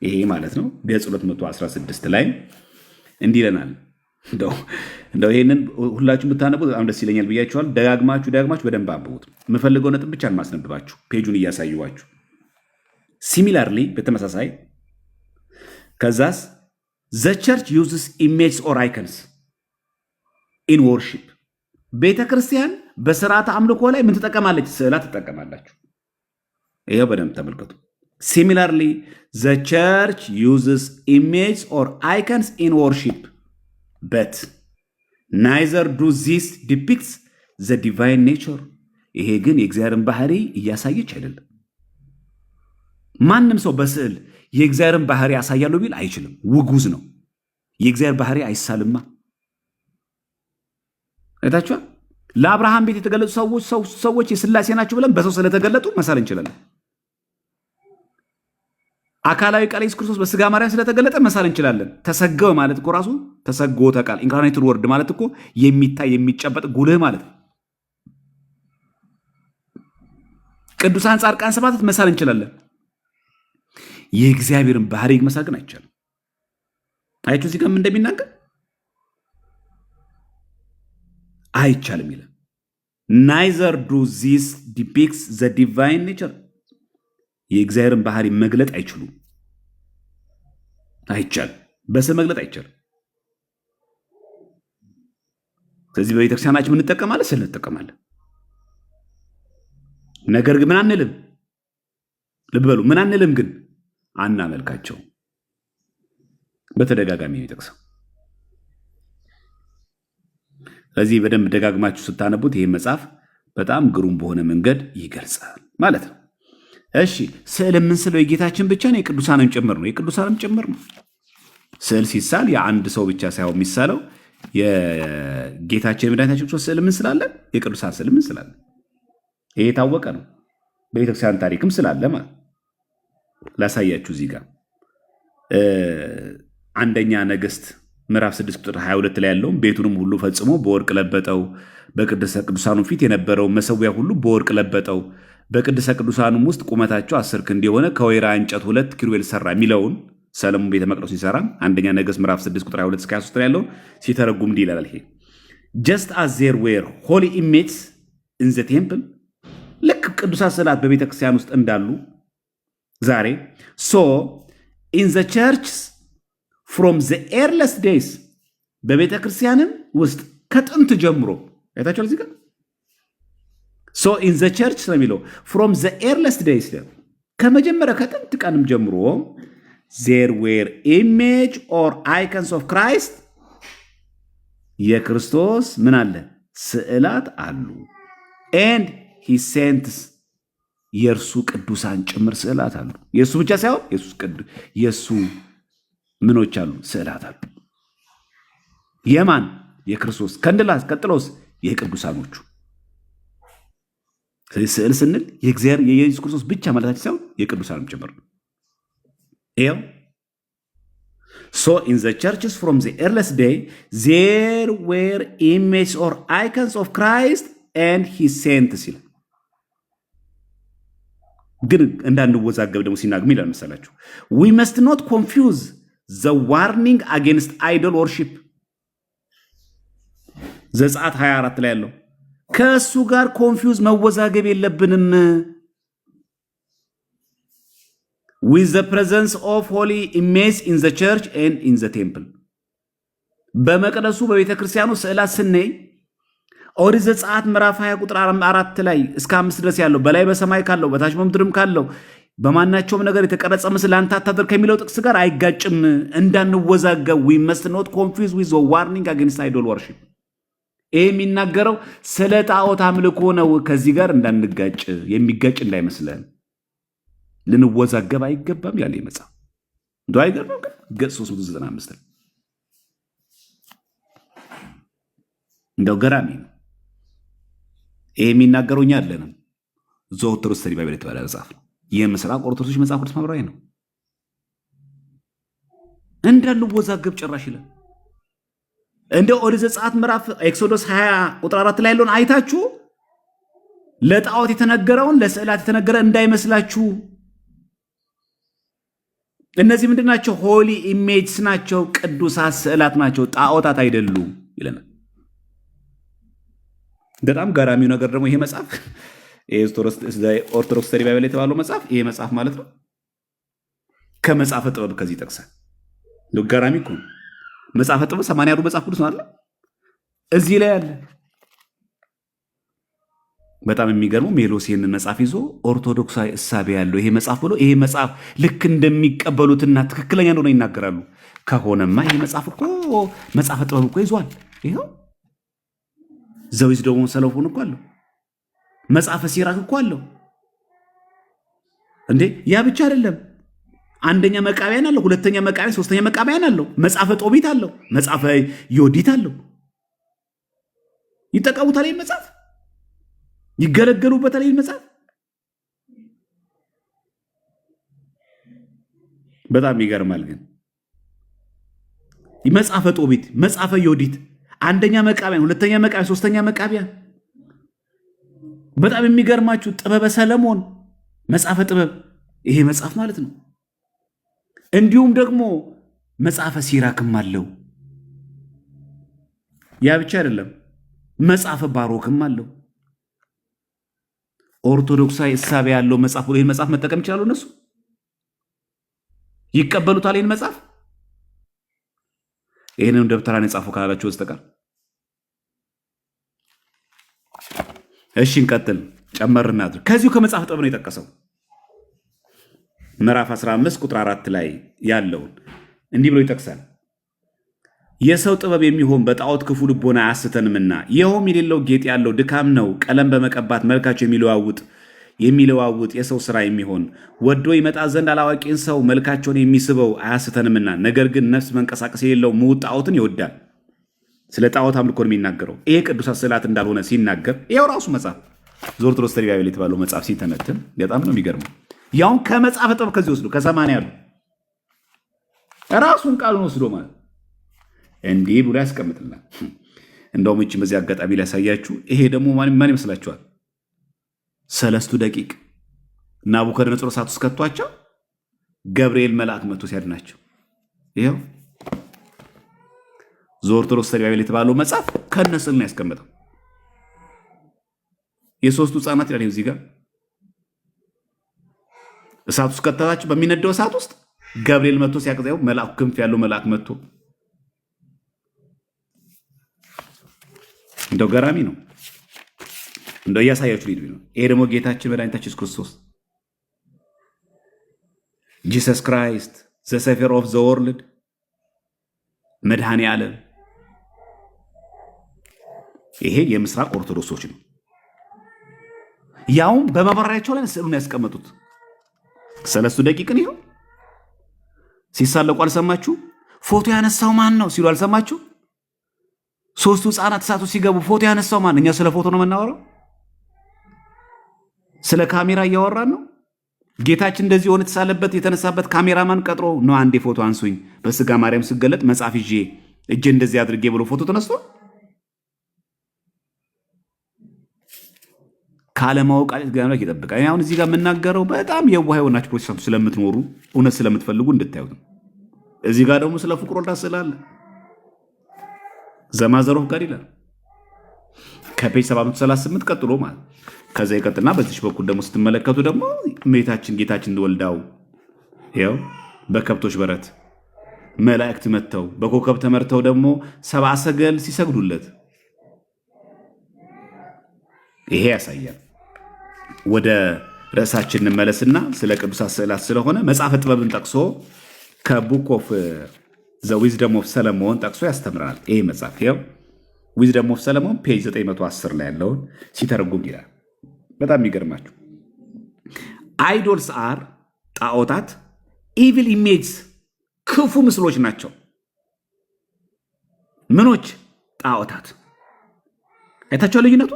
ይሄ ማለት ነው፣ ገጽ 216 ላይ እንዲህ ይለናል። እንደው ይህንን ሁላችሁ ብታነቡት በጣም ደስ ይለኛል ብያችኋል። ደጋግማችሁ ደጋግማችሁ በደንብ አንብቡት። የምፈልገው ነጥብ ብቻ ማስነብባችሁ page ኡን እያሳየኋችሁ። Similarly በተመሳሳይ፣ ከዛስ the church uses images or icons in worship። ቤተ ክርስቲያን በስርዓተ አምልኮ ላይ ምን ትጠቀማለች? ስዕላት ትጠቀማላችሁ። ይኸው በደንብ ተመልከቱ። Similarly, the church uses images or icons in worship, but neither do this depicts the divine nature። ይሄ ግን የእግዚአብሔርን ባህሪ እያሳየች አይደለም። ማንም ሰው በስዕል የእግዚአብሔርን ባህሪ ያሳያሉ ቢል አይችልም። ውጉዝ ነው። የእግዚአብሔር ባህሪ አይሳልማ። አይታችኋል። ለአብርሃም ቤት የተገለጡ ሰዎች የስላሴ ናቸው ብለን በሰው ስለተገለጡ መሳል እንችላለን። አካላዊ ቃል ኢየሱስ ክርስቶስ በስጋ ማርያም ስለተገለጠ መሳል እንችላለን። ተሰገወ ማለት እኮ ራሱ ተሰግዎተ ቃል፣ incarnated word ማለት እኮ የሚታይ፣ የሚጨበጥ፣ ጉልህ ማለት ነው። ቅዱሳን፣ ጻድቃን፣ ሰማዕታት መሳል እንችላለን። የእግዚአብሔርን ባህሪ መሳል ግን አይቻልም። አያችሁ እዚህ ጋር ምን እንደሚናገር፣ አይቻልም ይላል። Neither do this depicts the divine nature። የእግዚአብሔርን ባህሪ መግለጥ አይችሉም። አይቻልም። በስም መግለጥ አይቻልም። ስለዚህ በቤተክርስቲያናችን ምን እንጠቀማለን? ስዕል እንጠቀማለን። ነገር ግን ምን አንልም? ልብ በሉ፣ ምን አንልም ግን አናመልካቸው። በተደጋጋሚ ነው የሚጠቅሰው። ስለዚህ በደንብ ደጋግማችሁ ስታነቡት ይህ መጽሐፍ በጣም ግሩም በሆነ መንገድ ይገልጻል ማለት ነው። እሺ፣ ስዕል የምንስለው የጌታችን ብቻ ነው? የቅዱሳንም ጭምር ነው። የቅዱሳንም ጭምር ነው። ስዕል ሲሳል የአንድ ሰው ብቻ ሳይሆን የሚሳለው የጌታችን የመድኃኒታችን ክርስቶስ ስዕል እንስላለን፣ የቅዱሳን ስዕል እንስላለን። ይሄ የታወቀ ነው። በቤተክርስቲያን ታሪክም ስላለ ማለት ላሳያችሁ። እዚህ ጋር አንደኛ ነገሥት ምዕራፍ 6 ቁጥር 22 ላይ ያለውም ቤቱንም ሁሉ ፈጽሞ በወርቅ ለበጠው፣ በቅድስተ ቅዱሳኑ ፊት የነበረው መሰዊያ ሁሉ በወርቅ ለበጠው፣ በቅድስተ ቅዱሳኑም ውስጥ ቁመታቸው 10 ክንድ የሆነ ከወይራ እንጨት ሁለት ኪሩቤል ሰራ የሚለውን፣ ሰለሞን ቤተ መቅደሱ ሲሰራ፣ አንደኛ ነገሥት ምዕራፍ 6 ቁጥር 22 እስከ 23 ላይ ያለውን ሲተረጉም እንዲህ ይላል። ይሄ just as there were holy images in the temple፣ ልክ ቅዱሳት ስዕላት በቤተ ክርስቲያን ውስጥ እንዳሉ ዛሬ፣ so in the church from the earliest days፣ በቤተ ክርስቲያንም ውስጥ ከጥንት ጀምሮ፣ አይታችኋል እዚህ ጋር so in the church ስለሚለው from the earliest days፣ ከመጀመሪያ ከጥንት ቀንም ጀምሮ there were image or icons of Christ፣ የክርስቶስ ምን አለ? ስዕላት አሉ፣ and his saints፣ የእርሱ ቅዱሳን ጭምር ስዕላት አሉ። የእሱ ብቻ ሳይሆን የእሱ ምኖች አሉ? ስዕላት አሉ። የማን? የክርስቶስ። ከንድላስ ቀጥሎስ የቅዱሳኖቹ። ስለዚህ ስዕል ስንል የእግዚአብሔር የኢየሱስ ክርስቶስ ብቻ ማለታችን ሳይሆን የቅዱሳንም ጭምር ነው። ይኸው so in the churches from the earliest day there were images or icons of Christ and his saints ይላል። ግን እንዳንወዛገብ ደግሞ ሲናገር ምን ይላል መሰላችሁ? We must not confuse the warning against idol worship፣ ዘጸአት 24 ላይ ያለው፣ ከእሱ ጋር confuse መወዛገብ የለብንም። With the presence of holy image in the church and in the temple፣ በመቅደሱ በቤተ ክርስቲያኑ ስዕላት ስናይ ኦሪት ዘጸአት ምዕራፍ 20 ቁጥር 4 ላይ እስከ 5 ድረስ ያለው በላይ በሰማይ ካለው በታች በምድርም ካለው በማናቸውም ነገር የተቀረጸ ምስል አንተ አታድርግ ከሚለው ጥቅስ ጋር አይጋጭም። እንዳንወዛገብ we must not confuse with warning against idol worship። ይህ የሚናገረው ስለ ጣዖት አምልኮ ነው። ከዚህ ጋር እንዳንጋጭ፣ የሚጋጭ እንዳይመስለን፣ ልንወዛገብ አይገባም ያለ መጽሐፍ እንደው አይገርምም? ግን ገጽ 395 እንደው ገራሚ ነው። ይሄ የሚናገረው እኛ አይደለንም። The Orthodox Study Bible የተባለ መጽሐፍ ነው። የምስራቅ ኦርቶዶክሶች መጽሐፍ ቅዱስ ማብራሪያ ነው። እንዳንወዛገብ ጭራሽ ይላል። እንደ ኦሪት ዘጸአት ምዕራፍ Exodus 20 ቁጥር 4 ላይ ያለውን አይታችሁ ለጣዖት የተነገረውን ለስዕላት የተነገረ እንዳይመስላችሁ። እነዚህ ምንድን ናቸው? Holy images ናቸው፣ ቅዱሳት ስዕላት ናቸው፣ ጣዖታት አይደሉም ይለናል። በጣም ገራሚው ነገር ደግሞ ይሄ መጽሐፍ፣ Orthodox Study Bible የተባለው መጽሐፍ፣ ይሄ መጽሐፍ ማለት ነው፣ ከመጽሐፈ ጥበብ ከዚህ ይጠቅሳል። ገራሚ እኮ ነው። መጽሐፈ ጥበብ 80 ያሉ መጽሐፍ ቅዱስ ነው አለ እዚህ ላይ አለ። በጣም የሚገርመው ሜሎስ ይህንን መጽሐፍ ይዞ ኦርቶዶክሳዊ እሳቤ ያለው ይሄ መጽሐፍ ብሎ ይሄ መጽሐፍ ልክ እንደሚቀበሉትና ትክክለኛ እንደሆነ ይናገራሉ። ከሆነማ ይሄ መጽሐፍ እኮ መጽሐፈ ጥበብ እኮ ይዟል። ይኸው The Wisdom of Solomon እኮ አለው። መጽሐፈ ሲራክ እኮ አለው። እንዴ፣ ያ ብቻ አይደለም። አንደኛ መቃቢያን አለው፣ ሁለተኛ መቃቢያን፣ ሶስተኛ መቃቢያን አለው። መጽሐፈ ጦቢት አለው፣ መጽሐፈ ዮዲት አለው። ይጠቀሙታል፣ ይህን መጽሐፍ ይገለገሉበታል። ይህን መጽሐፍ በጣም ይገርማል። ግን መጽሐፈ ጦቢት፣ መጽሐፈ ዮዲት፣ አንደኛ መቃቢያን፣ ሁለተኛ መቃቢያን፣ ሶስተኛ መቃቢያን። በጣም የሚገርማችሁ ጥበበ ሰለሞን፣ መጽሐፈ ጥበብ ይሄ መጽሐፍ ማለት ነው። እንዲሁም ደግሞ መጽሐፈ ሲራክም አለው። ያ ብቻ አይደለም፣ መጽሐፈ ባሮክም አለው። ኦርቶዶክሳዊ እሳቤ ያለው መጽሐፍ ብሎ ይህን መጽሐፍ መጠቀም ይችላሉ። እነሱ ይቀበሉታል ይህን መጽሐፍ። ይህንን ደብተራን የጻፈው ካላላችሁ በስተቀር። እሺ እንቀጥል፣ ጨመር እናድርግ። ከዚሁ ከመጽሐፍ ጥበብ ነው የጠቀሰው። ምዕራፍ 15 ቁጥር 4 ላይ ያለውን እንዲህ ብሎ ይጠቅሳል። የሰው ጥበብ የሚሆን በጣዖት ክፉ ልቦና አያስተንምና፣ ይኸውም የሌለው ጌጥ ያለው ድካም ነው። ቀለም በመቀባት መልካቸው የሚለዋውጥ የሚለዋውጥ የሰው ስራ የሚሆን ወዶ ይመጣ ዘንድ አላዋቂን ሰው መልካቸውን የሚስበው አያስተንምና፣ ነገር ግን ነፍስ መንቀሳቀስ የሌለው ምውት ጣዖትን ይወዳል። ስለ ጣዖት አምልኮ ነው የሚናገረው። ይሄ ቅዱሳት ስዕላት እንዳልሆነ ሲናገር ይኸው ራሱ መጽሐፍ The Orthodox Study Bible የተባለው መጽሐፍ ሲተነትን በጣም ነው የሚገርመው። ያውን ከመጽሐፈ ጥበብ ከዚህ ወስዶ ከ80 ያሉ ራሱን ቃሉን ወስዶ ማለት እንዲህ ብሎ ያስቀምጥልናል። እንደውም ይህች በዚህ አጋጣሚ ሊያሳያችሁ፣ ይሄ ደግሞ ማን ይመስላችኋል? ሰለስቱ ደቂቅ ናቡከደነፆር እሳት ውስጥ ከቷቸው ገብርኤል መልአክ መጥቶ ሲያድናቸው፣ ይኸው The Orthodox Study Bible የተባለው መጽሐፍ ከነስዕል ነው ያስቀመጠው። የሶስቱ ህፃናት ይላል እዚህ ጋር፣ እሳት ውስጥ ከተታቸው፣ በሚነደው እሳት ውስጥ ገብርኤል መጥቶ ሲያቅዘው መልአኩ ክንፍ ያለው መልአክ መጥቶ፣ እንደው ገራሚ ነው። እንደው እያሳያችሁ ሊድ ነው። ይሄ ደግሞ ጌታችን መድኃኒታችን ኢየሱስ ክርስቶስ፣ Jesus Christ, the Savior of the world፣ መድኃኔ ዓለም። ይሄ የምስራቅ ኦርቶዶክሶች ነው። ያውም በማብራሪያቸው ላይ ስዕሉን ያስቀመጡት ሰለስቱ ደቂቅን ይኸው ሲሳለቁ አልሰማችሁ? ፎቶ ያነሳው ማን ነው ሲሉ አልሰማችሁ? ሶስቱ ህፃናት እሳቱ ሲገቡ ፎቶ ያነሳው ማን? እኛ ስለ ፎቶ ነው የምናወራው? ስለ ካሜራ እያወራን ነው? ጌታችን እንደዚህ ሆነ የተሳለበት የተነሳበት ካሜራማን ቀጥሮ ነው። አንዴ ፎቶ አንሱኝ በስጋ ማርያም ስገለጥ መጽሐፍ ይዤ እጄ እንደዚህ አድርጌ ብሎ ፎቶ ተነስቶ ካለማወቅ አምላክ ይጠብቃል። እኔ አሁን እዚህ ጋር የምናገረው በጣም የዋህ የሆናችሁ ፕሮቴስታንቱ ስለምትኖሩ እውነት ስለምትፈልጉ እንድታዩት ነው። እዚህ ጋር ደግሞ ስለ ፍቁር ወልዳ ስላለ the Mother of God ይላል ከ page 738 ቀጥሎ ማለት። ከዛ ይቀጥልና በዚች በኩል ደግሞ ስትመለከቱ ደግሞ እመቤታችን ጌታችን ወልዳው ይኸው በከብቶች በረት መላእክት መጥተው በኮከብ ተመርተው ደግሞ ሰብአ ሰገል ሲሰግዱለት ይሄ ያሳያል። ወደ ርዕሳችን እንመለስና ስለ ቅዱሳት ስዕላት ስለሆነ መጽሐፈ ጥበብን ጠቅሶ ከ Book of the Wisdom of Solomon ጠቅሶ ያስተምራል። ይሄ መጽሐፍ ይኸው Wisdom of Solomon page 910 ላይ ያለውን ሲተረጉም ይላል። በጣም የሚገርማችሁ idols are ጣዖታት evil images ክፉ ምስሎች ናቸው። ምኖች? ጣዖታት። አይታችኋል ልዩነቱ?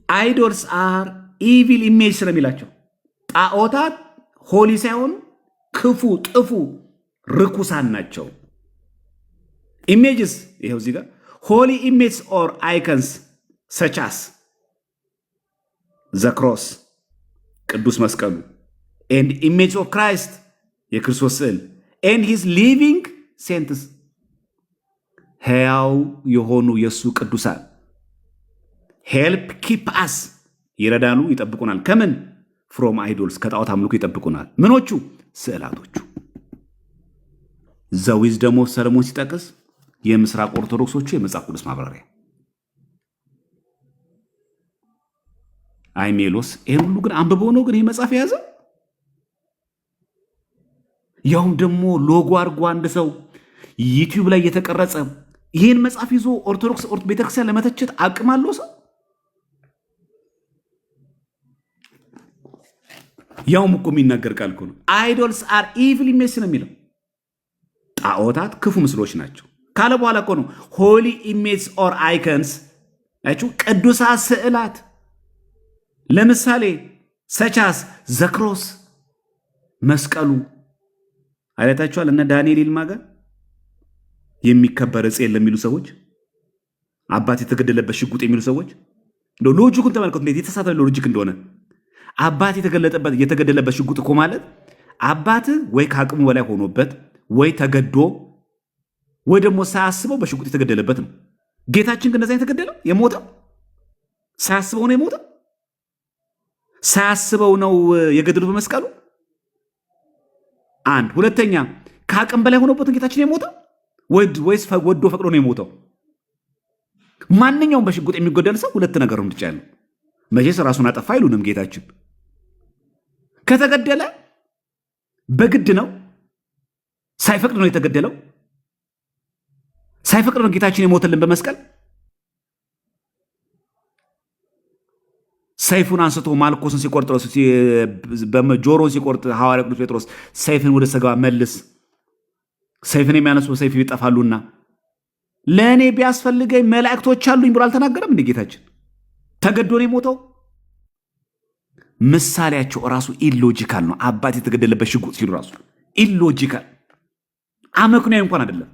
Idols are evil image ስለሚላቸው ጣዖታት holy ሳይሆኑ ክፉ፣ ጥፉ፣ ርኩሳን ናቸው። Images ይኸው እዚህ ጋር holy images or icons such as the cross ቅዱስ መስቀሉ and image of Christ የክርስቶስ ስዕል and his living saints ሕያው የሆኑ የእሱ ቅዱሳን help keep us ይረዳሉ፣ ይጠብቁናል። ከምን? From idols ከጣዖት አምልኮ ይጠብቁናል። ምኖቹ? ስዕላቶቹ። The Wisdom of Solomon ሲጠቅስ የምስራቅ ኦርቶዶክሶቹ የመጽሐፍ ቅዱስ ማብራሪያ አይሜሎስ ይህን ሁሉ ግን አንብበው ነው ግን ይህ መጽሐፍ የያዘው፣ ያውም ደግሞ ሎጎ አድርጎ አንድ ሰው ዩቲዩብ ላይ እየተቀረጸ ይህን መጽሐፍ ይዞ ኦርቶዶክስ ቤተክርስቲያን ለመተቸት አቅም አለው ሰው? ያውም እኮ የሚናገር ቃል እኮ ነው። Idols are evil image ነው የሚለው። ጣዖታት ክፉ ምስሎች ናቸው ካለ በኋላ እኮ ነው holy image or icons አያችሁ፣ ቅዱሳት ስዕላት ለምሳሌ such as the cross መስቀሉ አይታችኋል። እነ ዳንኤል ይልማ ጋር የሚከበር ዕፅ የለም የሚሉ ሰዎች፣ አባት የተገደለበት ሽጉጥ የሚሉ ሰዎች እንደው logic ኡን ተመልከቱ፣ እንዴት የተሳሳተ logic እንደሆነ። አባት የተገደለበት ሽጉጥ እኮ ማለት አባት ወይ ከአቅሙ በላይ ሆኖበት ወይ ተገዶ ወይ ደግሞ ሳያስበው በሽጉጥ የተገደለበት ነው። ጌታችን ግን እንደዛ የተገደለው የሞተው ሳያስበው ነው የሞተው። ሳያስበው ነው የገደሉት በመስቀሉ። አንድ ሁለተኛ፣ ከአቅም በላይ ሆኖበት ጌታችን የሞተው ወይስ ወዶ ፈቅዶ ነው የሞተው? ማንኛውም በሽጉጥ የሚጎደል ሰው ሁለት ነገር ነው ምርጫ ያለው። መቼስ ራሱን አጠፋ አይሉንም። ጌታችን ከተገደለ በግድ ነው፣ ሳይፈቅድ ነው የተገደለው። ሳይፈቅድ ነው ጌታችን የሞተልን በመስቀል። ሰይፉን አንስቶ ማልኮስን ሲቆርጥ፣ ጆሮን ሲቆርጥ ሐዋርያ ቅዱስ ጴጥሮስ ሰይፍን ወደ ሰገባ መልስ፣ ሰይፍን የሚያነሱ በሰይፍ ይጠፋሉና ለእኔ ቢያስፈልገኝ መላእክቶች አሉኝ ብሎ አልተናገረም እንዴ? ጌታችን ተገዶ ነው የሞተው። ምሳሌያቸው ራሱ illogical ነው። አባት የተገደለበት ሽጉጥ ሲሉ ራሱ illogical አመክንያዊ እንኳን አይደለም።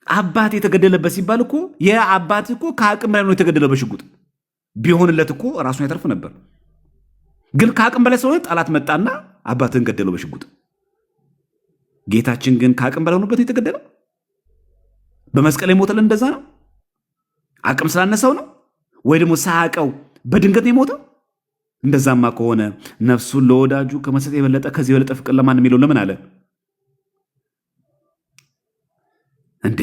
አባት የተገደለበት ሲባል እኮ የአባት እኮ ከአቅም በላይ ነው የተገደለበት ሽጉጥ ቢሆንለት እኮ ራሱን ያተርፍ ነበር። ግን ከአቅም በላይ ስለሆነ ጠላት መጣና አባትን ገደለው በሽጉጥ። ጌታችን ግን ከአቅም በላይ ሆኖበት የተገደለው በመስቀል የሞተልን እንደዛ ነው። አቅም ስላነሰው ነው ወይ ደግሞ ሳያውቀው በድንገት ነው የሞተው? እንደዛማ ከሆነ ነፍሱን ለወዳጁ ከመስጠት የበለጠ ከዚህ የበለጠ ፍቅር ለማን የሚለው ለምን አለ እንዴ?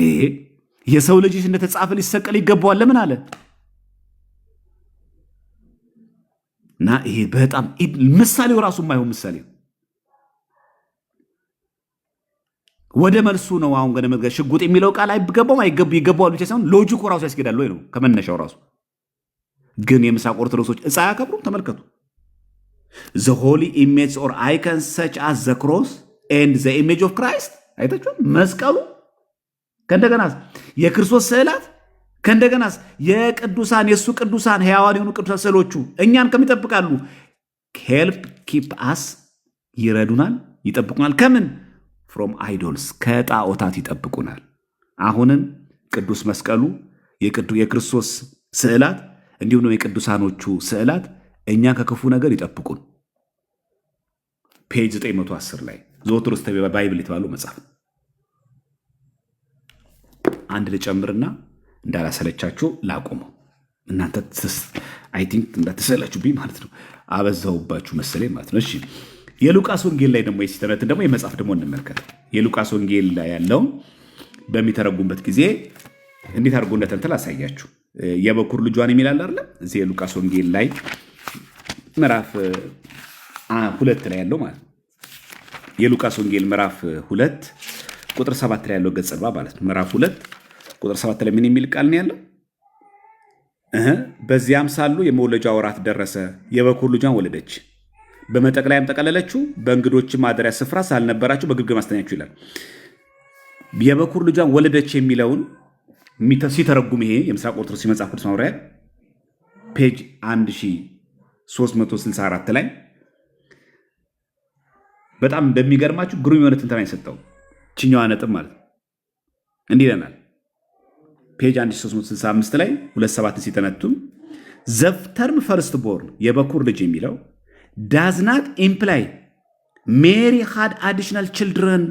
የሰው ልጅ እንደተጻፈ ሊሰቀል ይገባዋል ለምን አለ? እና ይሄ በጣም ምሳሌው ራሱ የማይሆን ምሳሌ ነው። ወደ መልሱ ነው አሁን ገነ መድገ ሽጉጥ የሚለው ቃል አይገባውም ይገባዋል ብቻ ሳይሆን logic ኡ ራሱ ያስኬዳል ወይ ነው ከመነሻው ራሱ። ግን የምስራቅ ኦርቶዶክሶች ዕፅ አያከብሩም። ተመልከቱ። The holy image or icon such as the cross and the image of Christ አይታችኋል። መስቀሉ ከእንደገናስ የክርስቶስ ስዕላት ከእንደገናስ የቅዱሳን የእሱ ቅዱሳን ሕያዋን የሆኑ ቅዱሳን ስዕሎቹ እኛን ከሚጠብቃሉ help keep us ይረዱናል፣ ይጠብቁናል። ከምን? From idols ከጣዖታት ይጠብቁናል። አሁንም ቅዱስ መስቀሉ የክርስቶስ ስዕላት እንዲሁም ደግሞ የቅዱሳኖቹ ስዕላት እኛን ከክፉ ነገር ይጠብቁን። Page 910 ላይ The Orthodox Bible የተባለው መጽሐፍ አንድ ልጨምርና እንዳላሰለቻችሁ ላቁመው። እናንተ I think እንዳትሰለችብኝ ማለት ነው። አበዛውባችሁ መሰለኝ ማለት ነው። እሺ የሉቃስ ወንጌል ላይ ደግሞ የሲተነትን ደግሞ የመጽሐፍ ደግሞ እንመልከት። የሉቃስ ወንጌል ላይ ያለውን በሚተረጉምበት ጊዜ እንዴት አድርጎ እንደተንተል አሳያችሁ። የበኩር ልጇን የሚል አለ አይደለ? እዚህ የሉቃስ ወንጌል ላይ ምዕራፍ 2 ላይ ያለው ማለት ነው። የሉቃስ ወንጌል ምዕራፍ 2 ቁጥር 7 ላይ ያለው ገጽ ንባብ ማለት ነው። ምዕራፍ 2 ቁጥር 7 ላይ ምን የሚል ቃል ነው ያለው? በዚያም ሳሉ የመውለጃ ወራት ደረሰ፣ የበኩር ልጇን ወለደች። በመጠቅለያም ጠቀለለችው፣ በእንግዶች ማደሪያ ስፍራ ስላልነበራቸው በግርግም አስተኛችው ይላል። የበኩር ልጇን ወለደች የሚለውን ሲተረጉም ይሄ የምስራቅ ኦርቶዶክስ የመጽሐፍ ቅዱስ ማብራሪያ page 1364 ላይ በጣም እንደሚገርማችሁ ግሩም የሆነ ትንተና የሰጠው ችኛዋ ነጥብ ማለት ነው። እንዲህ ይለናል page 1365 ላይ 2:7 ሲተነትኑ፣ the term first born፣ የበኩር ልጅ የሚለው does not imply Mary had additional children።